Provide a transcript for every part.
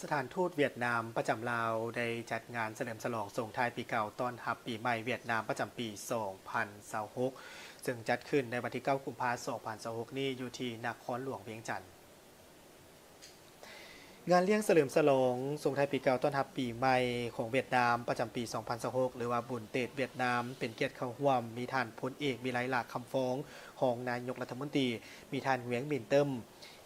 ສະຖານທູດຫວຽດນາມປະຈຳລາວ ໄດ້ຈັດງານສະເຫຼີມສະຫຼອງສົ່ງທ້າຍປີເກົ່າຕ້ອນຮັບປີໃໝ່ຫວຽດນາມປະຈຳປີສອງພັນຊາວຫົກ ເຊິ່ງຈັດຂຶ້ນໃນວັນທີເກົ້າ ກຸມພາ ສອງພັນຊາວຫົກນີ້ ຢູ່ທີ່ນະຄອນຫຼວງວຽງຈັນ. ງານລ້ຽງສະເຫຼີມສະຫຼອງສົ່ງທ້າຍປີເກົ່າຕ້ອນຮັບປີໃໝ່ຂອງຫວຽດນາມປະຈຳປີສອງພັນຊາວຫົກ ຫຼືວ່າບຸນເຕດຫວຽດນາມ ເປັນກຽດເຂົ້າຮ່ວມ ມີທ່ານພົນເອກ ວິໄລ ຫຼ້າຄຳຟອງ ຮອງນາຍົກລັດຖະມົນຕີ, ມີທ່ານ ຫງວຽງ ມິນເຕີມ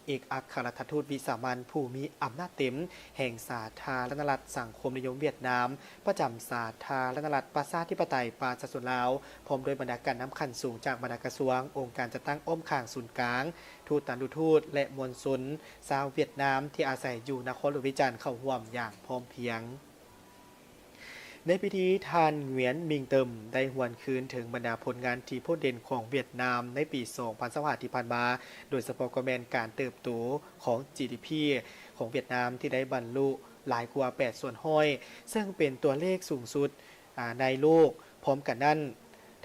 ເອກອັກຄະລັດຖະທູດວິສາມັນຜູ້ມີອຳນາດເຕັມ ແຫ່ງສາທາລະນະລັດສັງຄົມນິຍົມຫວຽດນາມ ປະຈຳສາທາລະນະລັດປະຊາທິປະໄຕປະຊາຊົນລາວ ພ້ອມດ້ວຍບັນດາການນຳຂັ້ນສູງຈາກບັນດາກະຊວງ, ອົງການຈັດຕັ້ງອ້ອມຂ້າງສູນກາງ, ທູດຕານຸທູດ ແລະ ມວນຊົນຊາວຫວຽດນາມທີ່ອາໄສຢູ່ນະຄອນຫຼວງວຽງຈັນເຂົ້າຮ່ວມຢ່າງພ້ອມພຽງ. ໃນພິທີ, ທ່ານ ຫງວຽນ ມິງເຕີມ ໄດ້ຫວນຄືນເຖິງບັນດາຜົນງານທີ່ໂພດເດັ່ນຂອງຫວຽດນາມໃນປີສອງພັນຊາວຫ້າທີ່ຜ່ານມາ, ໂດຍສະເພາະກໍແມ່ນການເຕີບໂຕຂອງ ຈີດີພີ ຂອງຫວຽດນາມທີ່ໄດ້ບັນລຸຫຼາຍກວ່າແປດສ່ວນຮ້ອຍ ເຊິ່ງເປັນຕົວເລກສູງສຸດ, ອາ, ໃນໂລກ. ພ້ອມກັນນັ້ນ,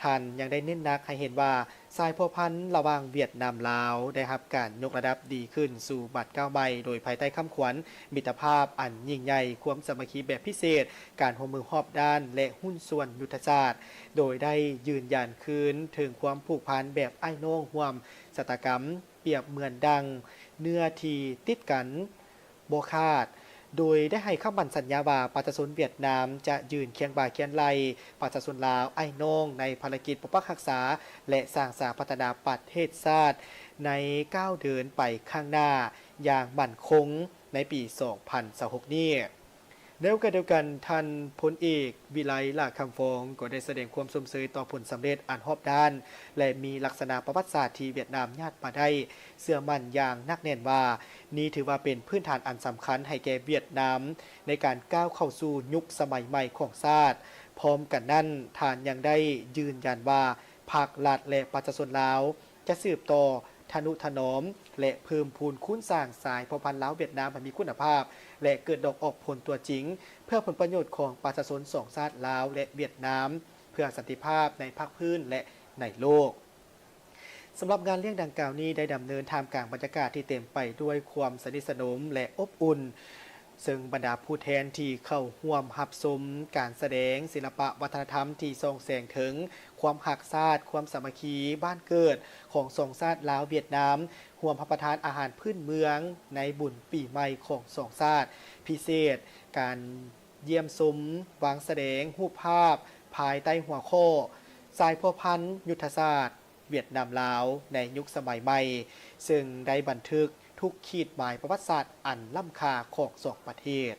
ທ່ານຍັງໄດ້ເນັ້ນໜັກໃຫ້ເຫັນວ່າ ສາຍພົວພັນລະຫວ່າງຫວຽດນາມ-ລາວ ໄດ້ຮັບການຍົກລະດັບດີຂຶ້ນສູ່ບາດກ້າວໃໝ່ ໂດຍພາຍໃຕ້ຄຳຂວັນ ມິດຕະພາບອັນຍິ່ງໃຫຍ່, ຄວາມສາມັກຄີແບບພິເສດ, ການຮ່ວມມືຮອບດ້ານ ແລະ ຫຸ້ນສ່ວນຍຸດທະສາດ, ໂດຍໄດ້ຢືນຢັນຄືນເຖິງຄວາມຜູກພັນແບບອ້າຍນ້ອງຮ່ວມຊະຕາກຳ, ປຽບເໝືອນດັ່ງເນື້ອທີ່ຕິດກັນ ບໍ່ຂາດ, ໂດຍໄດ້ໃຫ້ຄຳໝັ້ນສັນຍາວ່າ ປະຊາຊົນຫວຽດນາມຈະຢືນຄຽງບ່າຄຽງໄຫຼ່ປະຊາຊົນລາວອ້າຍນ້ອງ ໃນພາລະກິດປົກປັກຮັກສາ ແລະ ສ້າງສາພັດທະນາປະເທດຊາດ ໃນກ້າວເດີນໄປຂ້າງໜ້າຢ່າງໝັ້ນຄົງໃນປີສອງພັນຊາວຫົກນີ້. ໃນໂອກາດດຽວກັນ, ທ່ານພົນເອກ ວິໄລ ຫຼ້າຄຳຟອງ ກໍໄດ້ສະແດງຄວາມຊົມເຊີຍຕໍ່ຜົນສຳເລັດອັນຮອບດ້ານ ແລະ ມີລັກສະນະປະຫວັດສາດທີ່ຫວຽດນາມຍາດມາໄດ້, ເຊື່ອໝັ້ນຢ່າງໜັກແໜ້ນວ່າ ນີ້ຖືວ່າເປັນພື້ນຖານອັນສຳຄັນໃຫ້ແກ່ຫວຽດນາມໃນການກ້າວເຂົ້າສູ່ຍຸກສະໄໝໃໝ່ຂອງຊາດ. ພ້ອມກັນນັ້ນ, ທ່ານຍັງໄດ້ຢືນຢັນວ່າ ພັກ, ລັດ ແລະ ປະຊາຊົນລາວ ຈະສືບຕໍ່ທະນຸຖະໜອມ ແລະ ເພີ່ມພູນຄູນສ້າງສາຍພົວພັນລາວ-ຫວຽດນາມໃຫ້ມີຄຸນນະພາບ ແລະ ເກີດດອກອອກຜົນຕົວຈິງ ເພື່ອຜົນປະໂຫຍດຂອງປະຊາຊົນສອງຊາດລາວ ແລະ ຫວຽດນາມ ເພື່ອສັນຕິພາບໃນພາກພື້ນ ແລະ ໃນໂລກ. ສຳລັບງານລ້ຽງດັ່ງກ່າວນີ້ ໄດ້ດຳເນີນທ່າມກາງບັນຍາກາດທີ່ເຕັມໄປດ້ວຍຄວາມສະໜິດສະໜົມ ແລະ ອົບອຸ່ນ, ເຊິ່ງບັນດາຜູ້ແທນທີ່ເຂົ້າຮ່ວມຮັບຊົມການສະແດງສິລະປະວັດທະນະທຳທີ່ສ່ອງແສງເຖິງຄວາມຮັກຊາດ, ຄວາມສາມັກຄີບ້ານເກີດຂອງສອງຊາດລາວ-ຫວຽດນາມ, ຮ່ວມຮັບປະທານອາຫານພື້ນເມືອງໃນບຸນປີໃໝ່ຂອງສອງຊາດ, ພິເສດການຢ້ຽມຊົມວາງສະແດງຮູບພາບພາຍໃຕ້ຫົວຂໍ້ ສາຍພົວພັນຍຸດທະສາດຫວຽດນາມ-ລາວໃນຍຸກສະໄໝໃໝ່, ເຊິ່ງໄດ້ບັນທຶກທຸກຂີດໝາຍປະຫວັດສາດອັນລ້ຳຄ່າຂອງສອງປະເທດ.